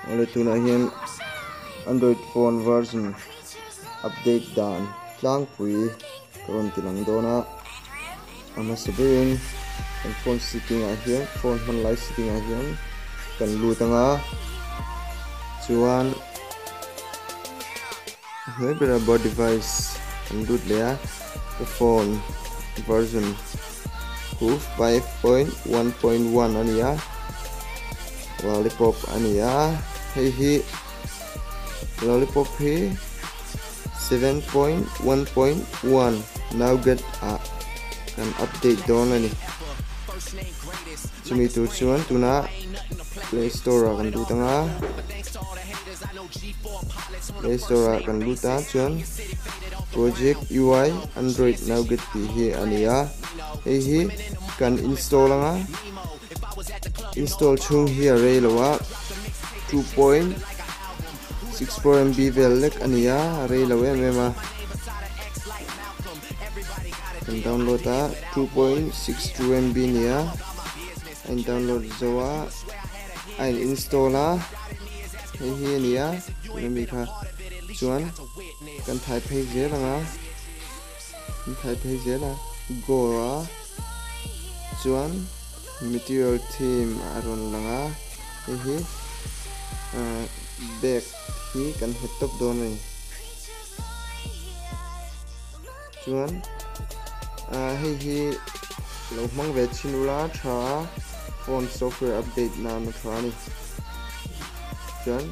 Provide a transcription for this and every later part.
Awle tunah hian android phone version update dan tlangpui ka rawn ti lang dawn a a hmasa berin kan phone setting ah hian phone hman lai setting ah hian kan lut anga chuan a hnuai berah about device kan lut leh a ka phone version Hu 5.1.1 a ni a, lollipop a ni a, hei hi lollipop hi 7.1.1 nougat ah kan update dawn a ni. Chumi tur chuan tuna play store ah kan lut ang a, Play Store ah kan lut a chuan Project UI Android Nougat tih hi a ni a hei hi kan install anga install chhung hi a rei lo a 2.64 MB vel lek a ni a a rei lo em em a kan download a 2.62 MB a ni a a in download zo a a in install a hei hi a ni a tuna mi kha chuan kan thai phei zel ang a kan thai phei zel a go a chuan material theme a rawn lang a hei hi ah bag hi kan hmet tawp dawn a ni chuan ah hei hi lo hmang ve chhin ula tha a phone software update nan a tha a ni chuan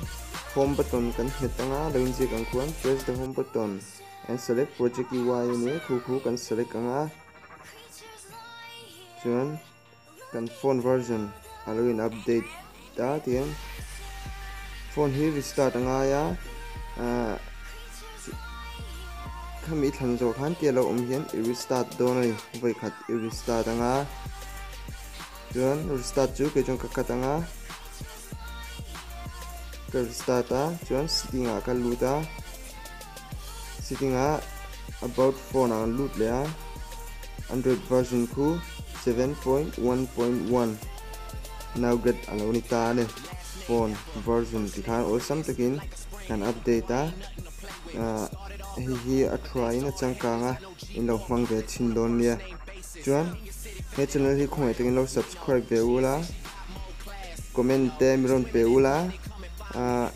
home button kan hmet anga lo inziak ang khuan press the home button and select project UI a ni a khu khu kan select anga chuan Kan phone version a lo in update ta tihian phone hi restart a ngai a ahh khami i thlan zawh khan tia lo awm hian i restart dawn a ni vawikhat i restart anga chuan restart chu kei chuan ka cut anga ka restart a chuan setting ah ka lut a setting ah about phone ah kan lut leh a android version khu 7.1.1 nougat a lo ni ta a ni phone version ti khan awlsam takin kan update a ah hei hi a thuain a changkang a in lo hmang ve thin dawn nia chuan he channel hi khawngaih takin lo subscribe ve ula comment te mi rawn pe ula ah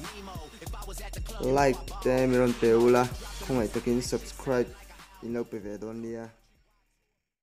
like te mi rawn pe ula khawngaih takin subscribe in lo pe ve dawn nia.